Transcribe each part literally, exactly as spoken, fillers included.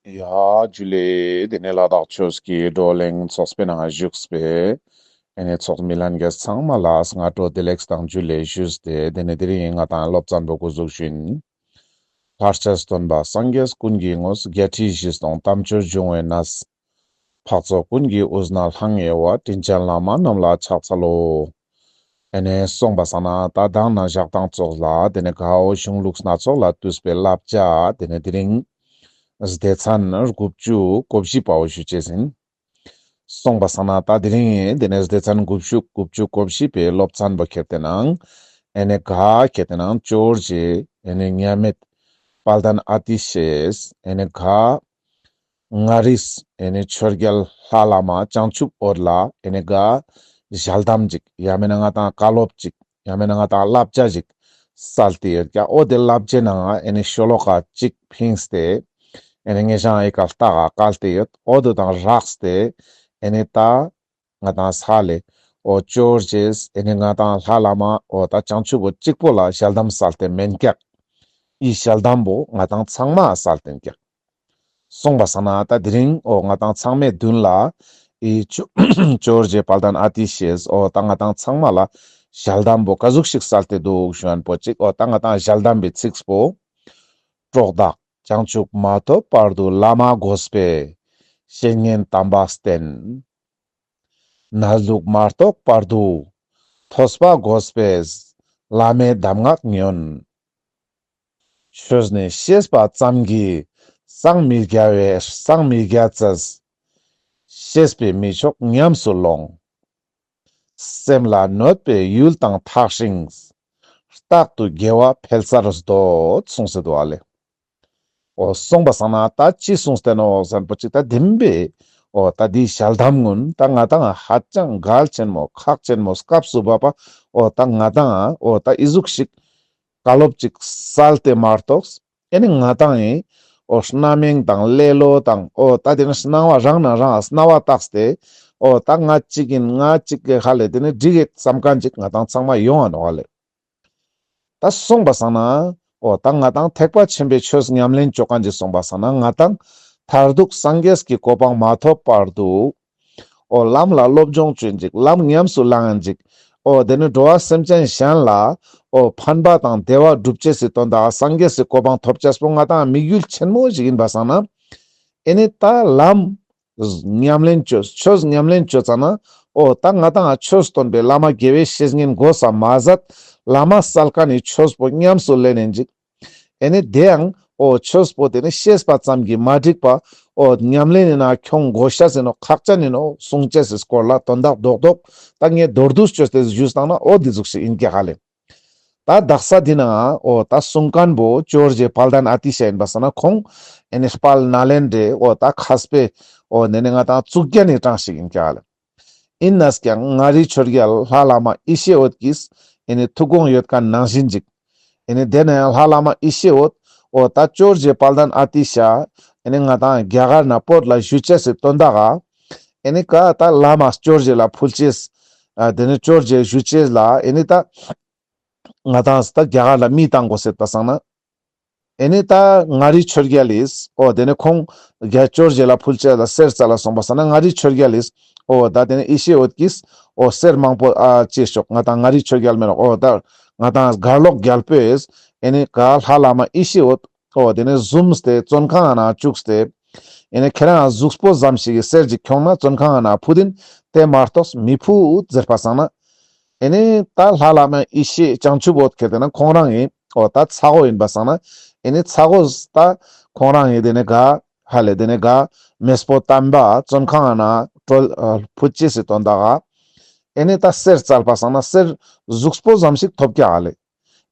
ཡ་ཇུ་ལེ། དེ་ནས་ལ་དྭགས་ཆོས་ཀྱི་བགྲོ་གླེང་ཚོགས་པའི་ནང་བཞུགས་པའི་ཨེ་ནས་ཚོགས་མི་ལྷན་རྒྱས་ཚང་མ་ལ་སྔ་དྲོ་བདེ་ལེགས་དང་ཇུ་ལེ་ཞུས་ཏེ། དེ་ནས་དེ་རིང་ང་དང་སློབ་ཚན་པོ་འགོ་འཛུགས་ཞུ་ཡིན། ལྷར་བཅས་སྟོན་པ་སངས་རྒྱས་ཀུན་གྱི་དངོས། བརྒྱད་ཁྲི་བཞི་སྟོང་དམ་ཆོས་འབྱུང་བའི་གནས། འཕགས་ཚོགས་ཀུན་གྱི་དབུས་ན་ལྷང་ངེ་བ། དྲིན་ཅན་བླ་མ་རྣམས་ལ་ཕྱག་འཚལ་ལོ། ཨེ་ནས་སོང་པ་སང་ན་ད་མདང་ནས་ཞག་དང་ཙོགས་ལ་དེ་ནས་གའོ་གཞུང་ལུགས་སྣ་ཚོགས་ལས་བཏུས་པའི་བསླབ་བྱ་དེ་ནས་དེ་རིང་སྡེ་ཚན་དགུ་བཅུ་གོ་བཞི་པའོ་ཞུ་ཅེས་ཡིན། སོང་པ་སང་ན་ད་དེ་རིང་དེ་ནས་སྡེ་ཚན་དགུ་བཅུ་དགུ་བཅུ་གོ་བཞི་པའི་སློབ་ཚན་པོ་ཁྱེར་ཏེ་ནང་ཨེ་ནས་ག་ཁྱེར་ཏེ་ནང་ཇོ་བོ་རྗེ་ཨེ་ནས་མཉམ་མེད་དཔལ་ལྡན་ཨ་ཏི་ཤས་ཨེ་ནས་ག་མངའ་རིས་ཨེ་ནས་ཆོས་རྒྱལ་ལྷ་བླ་མ་བྱང་ཆུབ་འོད་ལ་ཨེ་ནས་ག་ཞལ་གདམས་ཅིག་ཡང་མེད་ན་ང་དང་བཀའ་སློབ་ཅིག་ཡང་མེད་ན་ང་དང་བསླབ་བྱ་ཅིག་སལ་ཏེ་ཡོད་ཀྱག། འོ་དེ་བསླབ་བྱའི་ནང་ཨེ་ནས་ཤོ་ལོ་ཀ་གཅིག་ཕིངས་ཏེ་ཨེ་ནས་ངེ་ཞང་ཨི་ཀ་ལྟ་ག་བཀལ་ཏེ་ཡོད། འོ་དེ་དང་སྦྲགས་ཏེ་ཨེ་ནས་ད་ང་དང་ས་ལེ་འོ་ཇོ་བོ་རྗེས་ཨེ་ནས་ང་དང་ལྷ་བླ་མ་འོ་ད་བྱང་ཆུབ་འོད་གཅིག་པོ་ལ་ཞལ་གདམས་སལ་ཏེ་མེན་ཀྱག། འི་ཞལ་གདམས་པོ་ང་དང་ཚང་མ་སལ་ཏེན་ཀྱག། སོང་པ་སང་ན་ད་དེ་རིང་འོ་ང་དང་ཚང་མའི་མདུན་ལ་འི་ཇོ་ཇོ་བོ་རྗེ་དཔལ་ལྡན་ཨ་ཏི་ཤས་འོ་ད་ང་དང་ཚང་མ་ལ་ཞལ་གདམས་པོ་ག་ཟུག་ཞིག་སལ་ཏེ་འདུག་ཞུ་ཡན་པོ་ཅིག། འོ་ད་ང་དང་ཞལ་གདམས་པའི་ཚིགས་པོ། གྲོགས་བདག་བྱང་ཆུབ་མ་ཐོབ་བར་དུ་བླ་མ་དགོས་པས་བཤེས་གཉེན་དམ་པ་བསྟེན། གནས་ལུགས་མ་རྟོགས་བར་དུ་ཐོས་པ་དགོས་པས་བླ་མའི་གདམས་ངག་ཉོན། ཆོས་ནི་ཤེས་པ་ཙམ་གྱིས་སངས་མི་རྒྱ་བས་སངས་མི་རྒྱ་ཚས། ཤེས་པས་མི་ཆོག་ཉམས་སུ་ལོངས། སེམས་ལ་གནོད་པའི་ཡུལ་དང་ཐག་རིང་། རྟག་ཏུ་དགེ་བ་འཕེལ་སར་འདོད། གསུངས་སེ་འདུག་ཨ་ལེ། འོ་སོང་པ་སང་ན་ད་ཅི་གསུངས་ཏེ་ནོག་ཟེར་ན་པོ་ཅིག་ད་བདེན་པའི་འོ་ད་འདི་ཞལ་གདམས་ཀུན་ད་ང་དང་ཧ་ཅང་གལ་ཆེན་མོ་ཁག་ཆེན་མོ་སྐབས་སུ་བབ་པ་འོ་ད་ང་དང་འོ་ད་འི་ཟུག་ཞིག་བཀའ་སློབ་ཅིག་སལ་ཏེ་མ་གཏོགས་ཨེ་ནི་ང་དང་ངི་འོ་རྣམ་གཡེང་དང་ལེ་ལོ་དང་འོ་ད་དེ་ནི་སྣང་བ་རང་ན་རང་སྣང་བ་བཏགས་ཏེ་འོ་ད་ང་གཅིག་ཡིན་ང་གཅིག་གི་ཧ་ལེ་དེ་ནི་འགྲིག་གི་བསམ་མཁན་ཅིག་ང་དང་ཚང་མ་ཡོང་ང་ནོག་ཨ་ལེ། ད་སོང་པ་སང་ན་འོ་ད་ང་དང་ཐེག་པ་ཆེན་པོའི་ཆོས་ཉམས་ལེན་ཅོ་མཁན་ཅིག་སོང་པ་སང་ན་ང་དང་མཐར་ཐུག་སངས་རྒྱས་ཀྱི་གོ་འཕང་མ་ཐོབ་བར་དུ་འོ་ལམ་ལ་སློབ་སྦྱོང་ཅོ་ཡིན་ཅིག། ལམ་ཉམས་སུ་བླང་ཡིན་ཅིག། འོ་དེ་ནི་འགྲོ་བ་སེམས་ཅན་གཞན་ལ་འོ་ཕན་པ་དང་བདེ་བ་སྒྲུབ་ཅེས་སི་དོན་དག་སངས་རྒྱས་སི་གོ་འཕང་ཐོབ་ཅེས་པོ་ང་དང་དམིགས་ཡུལ་ཆེན་མོ་ཞིག་ཡིན་པ་སང་ན་ཨེ་ནི་ད་ལམ་ཉམས་ལེན་ཅོ་ཆོས་ཉམས་ལེན་ཅོ་ཙ་ན་འོ་ད་ང་དང་ཆོས་སྟོན་པའི་བླ་མ་དགེ་བའི་བཤེས་གཉེན་དགོས་ས་མ་ཟད་བླ་མ་སལ་མཁན་ནི་ཆོས་པོ་ཉམས་སུ་ལེན་ཡིན་ཅིག། ཨེ་ནི་དེ་ཡང་འོ་ཆོས་པོ་དེ་ནི་ཤེས་པ་ཙམ་གྱིས་མ་འགྲིག་པ་འོ་ཉམས་ལེན་ཡིན་ན་ཁྱོང་དགོས་ཤ་ཟེར་ནོ་ཁག་ཅན་ཡིན་ནོ་གསུང་ཅེས་སི་སྐོར་ལ་དོན་དག་རྡོག་རྡོག་ད་ངས་མདོར་བསྡུས་ཅོས་ཏེ་ཞུས་བཏང་ན་འོ་འདི་ཟུག་ཞིག་ཡིན་ཀྱག་ཧ་ལེ། ད་དག་ས་འདི་ན་འོ་ད་གསུང་མཁན་པོ་ཇོ་བོ་རྗེ་དཔལ་ལྡན་ཨ་ཏི་ཤ་ཡིན་པ་སང་ན་ཁོང་ཨེ་ནི་དཔལ་ནཱ་ལེནྡྲའི་འོ་ད་མཁས་པའི་འོ་ནེ་ནེ་ང་དང་གཙུག་རྒྱན་ནི་གྲངས་ཤིག་ཡིན་ཀྱག་ཧ་ལེ། ཡིན་ནས་ཀྱང་མངའ་རིས་ཆོས་རྒྱལ་ལྷ་བླ་མ་ཡེ་ཤེས་འོད་ཀྱིས་ཨེ་ནི་ཐུགས་དགོངས་ཡོད་མཁན་ནང་བཞིན་ཅིག། ཨེ་ནི་དེ་ནས་ཡང་ལྷ་བླ་མ་ཡེ་ཤེས་འོད་འོ་ད་ཇོ་བོ་རྗེ་དཔལ་ལྡན་ཨ་ཏི་ཤ་ཨེ་ནི་ང་དང་རྒྱ་གར་ན་བོད་ལ་བཞུགས་ཅེས་སི་དོན་དག་ག་ཨེ་ནི་ག་ད་བླ་མ་ཇོ་བོ་རྗེ་ལ་ཕུལ་ཅེས་ཨ་དེ་ནི་ཇོ་བོ་རྗེ་བཞུགས་ཅེས་ལ་ཨེ་ནི་ད་ང་དང་ད་རྒྱ་གར་ལ་མི་བཏང་དགོས་ཟེར་པ་སང་ན། ཨེ་ནི་ད་མངའ་རིས་ཆོས་རྒྱལ་ལིས་འོ་དེ་ནི་ཁོང་རྒྱ་ཇོ་བོ་རྗེ་ལ་ཕུལ་ཅེས་ལ་གསེར་སྩལ་ལ་སོང་པ་སང་ན་མངའ་རིས་ཆོས་རྒྱལ་ལིས་འོ་ད་དེ་ནི་ཡེ་ཤེས་འོད་ཀྱིས་འོ་གསེར་མང་པོ་ཨ་ཅེས་ཤོག། ང་དང་མངའ་རིས་ཆོས་རྒྱལ་མེ་ནོག། འོ་ད་ང་དང་གར་ལོག་རྒྱལ་པོས་ཨེ་ནི་ག་ལྷ་བླ་མ་ཡེ་ཤེས་འོད་འོ་དེ་ནི་བཟུམས་ཏེ་བཙོན་ཁང་ང་ན་བཅུག་སྟེ་ཨེ་ནི་ཁྱེད་རང་གཟུགས་པོ་ཙམ་ཞིག་གི་གསེར་ཅིག་ཁྱོང་ན་བཙོན་ཁང་ང་ན་ཕུད་ཡིན། དེ་མ་གཏོགས་མི་ཕུད་ཟེར་པ་སང་ན། ཨེ་ནི་ད་ལྷ་བླ་མ་ཡེ་ཤེས་བྱང་ཆུབ་འོད་ཁྱེར་ཏེ་ན་ཁོང་རང་ངི་འོ་ད་ཚ་བོ་ཡིན་པ་སང་ན་ཨེ་ནི་ཚ་བོ་ད་ཁོང་རང་ངི་དེ་ནི་ག་ཧ་ལེ་དེ་ནི་ག་མེས་པོ་དམ་པ་བཙོན་ཁང་ང་ན་བཀྲོལ་ཕུད་ཅེས་སི་དོན་དག་ག་ཨེ་ནི་ད་གསེར་སྩལ་པ་སང་ན་གསེར་གཟུགས་པོ་ཙམ་ཞིག་ཐོབ་ཀྱག་ཧ་ལེ།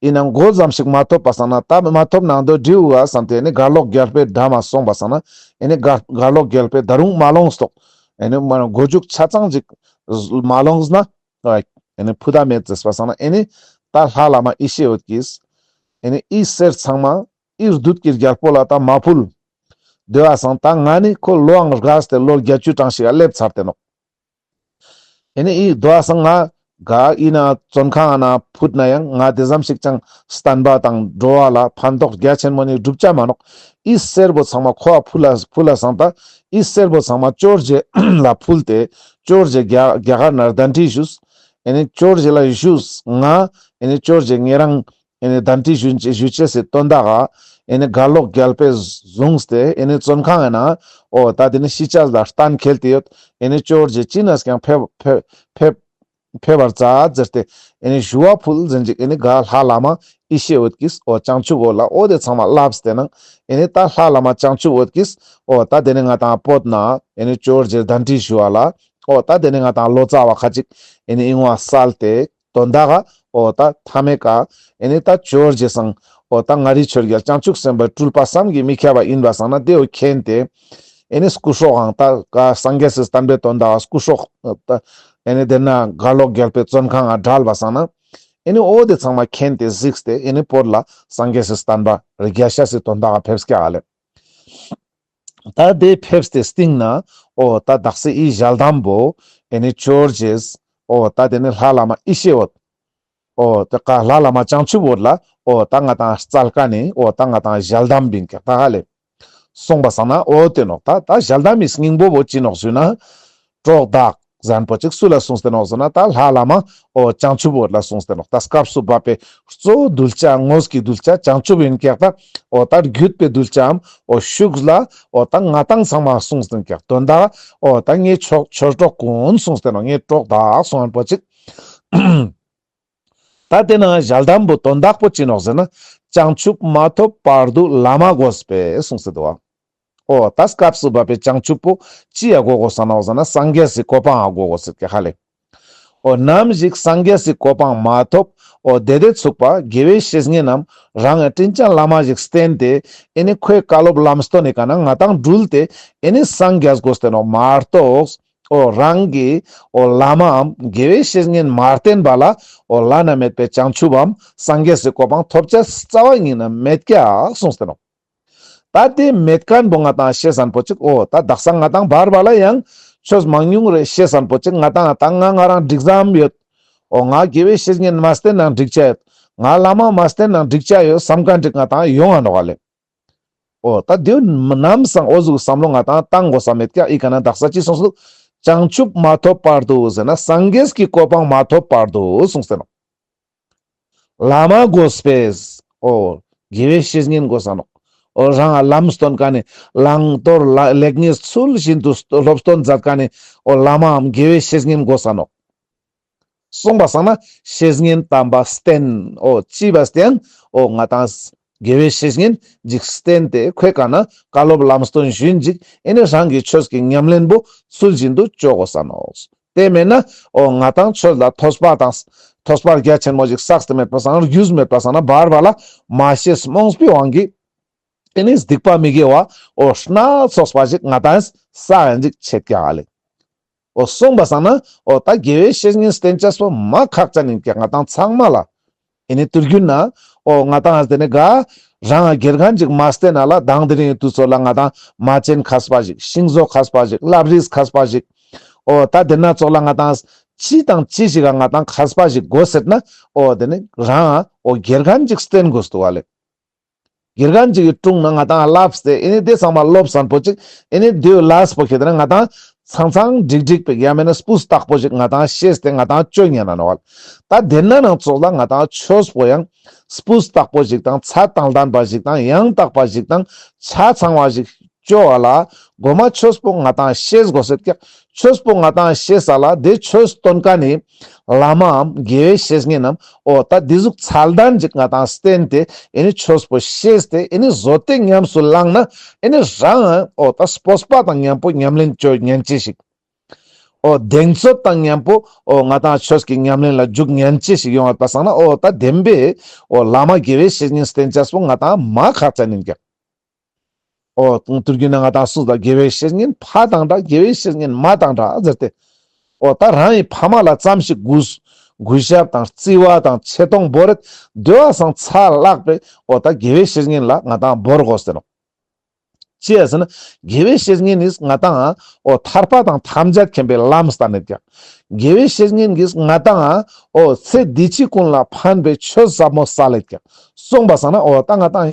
ཡིན་ནའང་མགོ་ཙམ་ཞིག་མ་ཐོབ་པ་སང་ན་ད་མ་ཐོབ་ནང་དོ་འགྲིག་ག་བསམ་སྟེ་ཨེ་ནི་གར་ལོག་རྒྱལ་པོའི་འགྲམ་མ་སོང་པ་སང་ན་ཨེ་ནི་གར་གར་ལོག་རྒྱལ་པོས་ད་རུང་མ་ལོངས་ཏོག། ཨེ་ནི་མ་མགོ་མཇུག་ཆ་ཚང་ཅིག་མ་ལོངས་ན། ཨེ་ནི་ཕུད་ད་མེད་ཟེར་པ་སང་ན་ཨེ་ནི་ད་ལྷ་བླ་མ་ཡེ་ཤེས་འོད་ཀྱིས་ཨེ་ནི་འི་གསེར་ཚང་མ་འི་བདུད་ཀྱི་རྒྱལ་པོ་ལ་ད་མ་ཕུལ། དེ་བ་སང་ད་ང་ནི་ཁོ་ལོའང་རྒས་ཏེ་ལོ་བརྒྱད་ཅུ་གྲངས་ཤིག་ག་སླེབས་ཚར་ཏེ་ནོག། ཨེ་ནི་འི་དེ་བ་སང་ང་ ག་ཨིན་ན་བཙོན་ཁང་ན་ཕུད་ན་ཡང་ང་དེ་ཙམ་ཞིག་ཅང་བསྟན་པ་དང་འགྲོ་བ་ལ་ཕན་ཐོགས་རྒྱ་ཆེན་མོ་ནི་སྒྲུབ་ཅ་མ་ནོག། ཨི་གསེར་པོ་ཚང་མ་ཁོ་ཨ་ཕུལ་ལ་ཕུལ་ལ་སང་ད་ཨི་གསེར་པོ་ཚང་མ་ཇོར་ཇི་ལ་ཕུལ་ཏེ་ཇོར་ཇི་རྒྱ་རྒྱ་གར་ན་གདན་འདྲེན་ཞུས། ཨེ་ནི་ཇོར་ཇི་ལ་ཞུས། ང་ཨེ་ནི་ཇོར་ཇི་ཉེ་རང་ཨེ་ནི་གདན་འདྲེན་ཞུ་ཞུ་ཅེས་སི་དོན་དག་ག་ཨེ་ནི་གར་ལོག་རྒྱལ་པོས་བཟུང་སྟེ་ཨེ་ནི་བཙོན་ཁང་ཨེ་ན་འོ་ད་དེ་ནི་ཤི་ཅེས་ལ་གཏན་འཁེལ་ཏེ་ཡོད། ཨེ་ནི་ཇོར་ཇི་ཅི་ནས་ཀྱང་ཕེབས་ཕེབས་ཕེབས་ཕེབས་པར་མཛད་ཟེར་ཏེ་ཨེ་ནི་ཞུ་བ་ཕུལ་ཟིན་ཅིག། ཨེ་ནི་ག་ལྷ་བླ་མ་ཡེ་ཤེས་འོད་ཀྱིས་འོ་བྱང་ཆུབ་འོད་ལ་འོ་དེ་ཚང་མ་ལབས་ཏེ་ནང་ཨེ་ནི་ད་ལྷ་བླ་མ་བྱང་ཆུབ་འོད་ཀྱིས་འོ་ད་དེ་ནི་ང་དང་བོད་ན་ཨེ་ནི་ཇོར་ཇི་གདན་འདྲེན་ཞུ་བ་ལ་འོ་ད་དེ་ནི་ང་དང་ལོ་ཙཱ་བ་ཁ་ཅིག་ཨེ་ནི་ཨིན་བ་སལ་ཏེ་དོན་དག་ག་འོ་ད་མཐའ་མའི་ཀ་ཨེ་ནི་ད་ཇོར་ཇི་སང་འོ་ད་མངའ་རིས་ཆོས་རྒྱལ་བྱང་ཆུབ་སེམས་དཔའི་སྤྲུལ་པ་བསམ་གྱིས་མི་ཁྱབ་པ་ཨིན་པ་སང་ན་དེ་འོ་མཁྱེན་ཏེ་ཨེ་ནི་སྐུ་སྲོག་འང་ད་ག་སངས་རྒྱས་སི་བསྟན་པའི་དོན་དག་ག་སྐུ་སྲོག་ད་ཨེ་ནི་དེ་ན་གར་ལོག་རྒྱལ་པོའི་བཙོན་ཁང་ང་བསྒྲལ་བ་སང་ན་ཨེ་ནི་འོ་དེ་ཚང་མ་མཁྱེན་ཏེ་གཟིགས་ཏེ་ཨེ་ནི་བོད་ལ་སངས་རྒྱས་སི་བསྟན་པ་རྒྱས་ཤེས་སི་དོན་དག་ག་ཕེབས་ཀྱག་ལེ། ད་དེ་ཕེབས་ཏེ་སྟིང་ན་འོ་ད་དག་ས་ཨི་ཞལ་གདམས་པོ་ཨེ་ནི་ཇོར་ཇིས་འོ་ད་དེ་ནི་ལྷ་བླ་མ་ཡེ་ཤེས་འོད་འོ་ད་ག་ལྷ་བླ་མ་བྱང་ཆུབ་འོད་ལ་འོ་ད་ང་དང་སྩལ་ཀ་ནི་འོ་ད་ང་དང་ཞལ་གདམས་པིན་ཀྱག་ད་ཧ་ལེ། གསུངས་པ་སང་ན་འོ་དེ་ནོག། ད་ད་ཞལ་གདམས་མི་སྙིང་པོ་བོ་ཅི་ནོག་ཟེར་ན། གྲོགས་བདག་ཟེར་མཁན་པོ་ཅིག་སུ་ལ་གསུངས་ཏེ་ནོག་ཟེར་ན་ད་ལྷ་བླ་མ་འོ་བྱང་ཆུབ་འོད་ལ་གསུངས་ཏེ་ནོག། ད་སྐབས་སུ་བབ་པའི་གཙོ་བོ་གདུལ་བྱ་དངོས་ཀྱི་གདུལ་བྱ་བྱང་ཆུབ་ཡིན་ཀྱག་ད། འོ་ད་བརྒྱུད་པའི་གདུལ་བྱའམ་འོ་ཤུགས་ལ་འོ་ད་ང་དང་ཚང་མ་གསུངས་ཏེ་ཀྱག། དོན་དག་འོ་ད་ངའི་ཆོས་ཆོས་གྲོགས་ཀུན་གསུངས་ཏེ་ནོག། ངའི་གྲོགས་བདག་གསུངས་མཁན་པོ་ཅིག། ད་དེ་ན་ཞལ་གདམས་པོ་དོན་དག་པོ་ཅི་ནོག་ཟེར་ན། བྱང་ཆུབ་མ་ཐོབ་བར་དུ་བླ་མ་དགོས་པས་གསུངས་ཏེ་འདུག་པ། འོ་ད་སྐབས་སུ་བབ་པའི་བྱང་ཆུབ་པོ་ཅི་ཡ་དགོས་དགོས་ས་ནོག་ཟེར་ན་སངས་རྒྱས་སི་གོ་འཕང་ང་དགོས་དགོས་ཟེར་ཀྱག་ཧ་ལེ། འོ་ནམ་ཞིག་སངས་རྒྱས་སི་གོ་འཕང་མ་ཐོབ་འོ་དེ་དེ་ཚུགས་པ་དགེ་བའི་བཤེས་གཉེན་ནམ་རང་ངི་དྲིན་ཅན་བླ་མ་ཞིག་བསྟེན་ཏེ་ཨེ་ནི་ཁོའི་བཀའ་སློབ་ལམ་སྟོན་ནི་ཀ་ན་ང་དང་དྲུལ་ཏེ་ཨེ་ནི་སངས་རྒྱས་དགོས་ཏེ་ནོག་མ་གཏོགས། འོ་རང་གི་འོ་བླ་མའམ་དགེ་བའི་བཤེས་གཉེན་མ་བསྟེན་པ་ལ་འོ་བླ་ན་མེད་པའི་བྱང་ཆུབ་བམ་སངས་རྒྱས་སི་གོ་འཕང་ཐོབ་ཅེས་རྩ་བ་ཉིད་ནས་མེད་ཀྱག་གསུངས་ཏེ་ནོག། ད་དེ་མེད་མཁན་པོ་ང་དང་ཤེས་མཁན་པོ་ཅིག། འོ་ད་དག་ས་ང་དང་བར་བར་ལ་ཡང་ཆོས་མང་ཉུང་རེ་ཤེས་མཁན་པོ་ཅིག། ང་དང་ད་ང་ང་རང་འགྲིག་ཙམ་ཡོད། འོ་ང་དགེ་བའི་བཤེས་གཉེན་མ་བསྟེན་ནའང་འགྲིག་ཆ་ཡོད། ང་བླ་མ་མ་བསྟེན་ནའང་འགྲིག་ཆ་ཡོད་བསམ་མཁན་ཅིག་ང་དང་ཡོང་ང་ནོག་ལེ། འོ་ད་དེ་ནམ་སང་འོ་ཟུག་བསམ་བློ་ང་དང་བཏང་དགོས་ས་མེད་ཀྱག། ཨི་ཀ་ན་དག་ས་ཅི་གསུངས་སོང་། བྱང་ཆུབ་མ་ཐོབ་བར་དུ་ཟེར་ན་སངས་རྒྱས་ཀྱི་གོ་འཕང་མ་ཐོབ་བར་དུ་གསུངས་ཏེ་ནོག། བླ་མ་དགོས་པས། འོ་དགེ་བའི་བཤེས་གཉེན་དགོས་ས་ནོག། འོ་རང་ལམ་སྟོན་མཁན་ནི་བླང་དོར་ལ་ལེགས་ཉེས་ཚུལ་བཞིན་དུ་སློབ་སྟོན་མཛད་མཁན་ནི་འོ་བླ་མའམ་དགེ་བའི་བཤེས་གཉེན་དགོས་ས་ནོག། གསུངས་པ་སང་ན་བཤེས་གཉེན་དམ་པ་བསྟེན། འོ་ཅི་བ་བསྟེན། འོ་ང་དང་དགེ་བའི་བཤེས་གཉེན་ཅིག་བསྟེན་ཏེ་ཁོའི་ཀ་ན་བཀའ་སློབ་ལམ་སྟོན་ཞུན་ཅིག། ཨེ་ནི་རང་གི་ཆོས་ཀྱི་ཉམས་ལེན་པོ་ཚུལ་བཞིན་དུ་ཅོ་དགོས་ས་ནོག། དེ་མེད་ན་འོ་ང་དང་ཆོས་ལ་ཐོས་པ་དང་ཐོས་པ་རྒྱ་ཆེན་མོ་ཞིག་བསགས་ཏེ་མེད་པ་སང་རྒྱུས་མེད་པ་སང་ན་བར་བར་ལ་མ་ཤེས་རྨོངས་པའི་དབང་གིས་ཨེ་ནི་སྡིག་པ་མི་དགེ་བ་འོ་སྣ་ཚོགས་པ་ཞིག་ང་དང་བསགས་ཡིན་ཅིག་ཆེད་ཀྱག་ལེ། འོ་གསུངས་པ་སང་ན་འོ་ད་དགེ་བའི་བཤེས་གཉེན་བསྟེན་ཅེས་པོ་མ་ཁག་ཅན་ཡིན་ཀྱག་ང་དང་ཚང་མ་ལ། ཨེ་ནི་དུས་རྒྱུན་ན་འོ་ང་དང་དེ་ནི་ག་རང་དགེ་རྒན་ཅིག་མ་བསྟེན་ན་ལ་དང་དེ་རིང་དུས་ཚོད་ལ་ང་དང་མ་བྱན་མཁས་པ་ཞིག་ཤིང་བཟོ་མཁས་པ་ཞིག་བླ་བྲེ་མཁས་པ་ཞིག། འོ་ད་དེ་ན་ཚོགས་ལ་ང་དང་ཅི་དང་ཅི་ཞིག་ག་ང་དང་མཁས་པ་ཞིག་དགོས་ཟེར་ན་འོ་དེ་ནི་རང་འོ་དགེ་རྒན་ཅིག་བསྟེན་དགོས་འདུག་པ་ལེ། དགེ་རྒན་ཅིག་གི་དྲུང་ན་ང་དང་ལབས་ཏེ་ཨེ་ནི་དེ་ཚང་མ་ལོབས་མཁན་པོ་ཅིག་ཨེ་ནི་དེའི་ལས་པོ་ཁྱེད་དེ་ན་ང་དང་ཚང་ཚང་འགྲིག་འགྲིག་པའི་ཡང་མེད་ན་སྤུས་དག་པོ་ཞིག་ང་དང་ཤེས་ཏེ་ང་དང་ཅོ་ཉན་ན་ནོག་པ་ལེ། ད་དེ་ན་ནང་ཚོགས་ལ་ང་དང་ཆོས་པོ་ཡང་སྤུས་དག་པོ་ཞིག་དང་ཚད་དང་ལྡན་པ་ཞིག་དང་ཡང་དག་པ་ཞིག་དང་ཆ་ཚང་བ་ཞིག་ཅོ་བ་ལ་གོ་མ་ཆོས་པོ་ང་དང་ཤེས་དགོས་ཟེར་ཀྱག། ཆོས་པོ་ང་དང་ཤེས་ས་ལ་དེ་ཆོས་སྟོན་མཁན་ནི་བླ་མའམ་དགེ་བའི་བཤེས་གཉེན་ནམ་འོ་ད་དེ་ཟུག་ཚད་ལྡན་ཅིག་ང་དང་བསྟེན་ཏེ་ཨེ་ནི་ཆོས་པོ་ཤེས་ཏེ་ཨེ་ནི་བཟོ་སྟེ་ཉམས་སུ་བླངས་ན་ཨེ་ནི་རང་འོ་ད་སྤོབས་པ་དང་མཉམ་པོ་ཉམས་ལེན་ཅོ་ཉན་ཅེས་ཤིག། འོ་གདེང་ཚོད་དང་མཉམ་པོ་འོ་ང་དང་ཆོས་ཀྱི་ཉམས་ལེན་ལ་འཇུག་ཉན་ཅེས་ཤིག་ཡོང་བ་པ་སང་ན་འོ་ད་བདེན་པའི་འོ་བླ་མ་དགེ་བའི་བཤེས་གཉེན་བསྟེན་ཅེས་པོ་ང་དང་མ་ཁག་ཅན་ཡིན་ཀྱག། འོ་དུས་རྒྱུན་ན་ང་དང་སུ་ད་དགེ་བའི་བཤེས་གཉེན་ཕ་དང་འདྲ་དགེ་བའི་བཤེས་གཉེན་མ་དང་འདྲ་ཟེར་ཏེ། འོ་ད་རང་གི་ཕ་མ་ལ་ཙམ་ཞིག་གུས་གུས་ཞབས་དང་བརྩི་བ་དང་ཆེ་མཐོང་བོར་རེད་འདོད་པ་སང་ཚ་ལྷག་པའི་འོ་ད་དགེ་བའི་བཤེས་གཉེན་ལ་ང་དང་བོར་དགོས་ཟེར་ནོག། ཅི་ཡ་ཟེར་ན་དགེ་བའི་བཤེས་གཉེན་ནི་ང་ཏང་འོ་ཐར་པ་དང་ཐམས་ཅད་མཁྱེན་པའི་ལམ་སྟན་ནེད་ཀྱག། དགེ་བའི་བཤེས་གཉེན་གྱིས་ང་ཏང་འོ་ཚེ་འདི་ཕྱི་ཀུན་ལ་ཕན་པའི་ཆོས་ཟབ་མོ་སལ་ལེད་ཀྱག། སོང་པ་སང་ན་འོ་ད་ང་ཏང་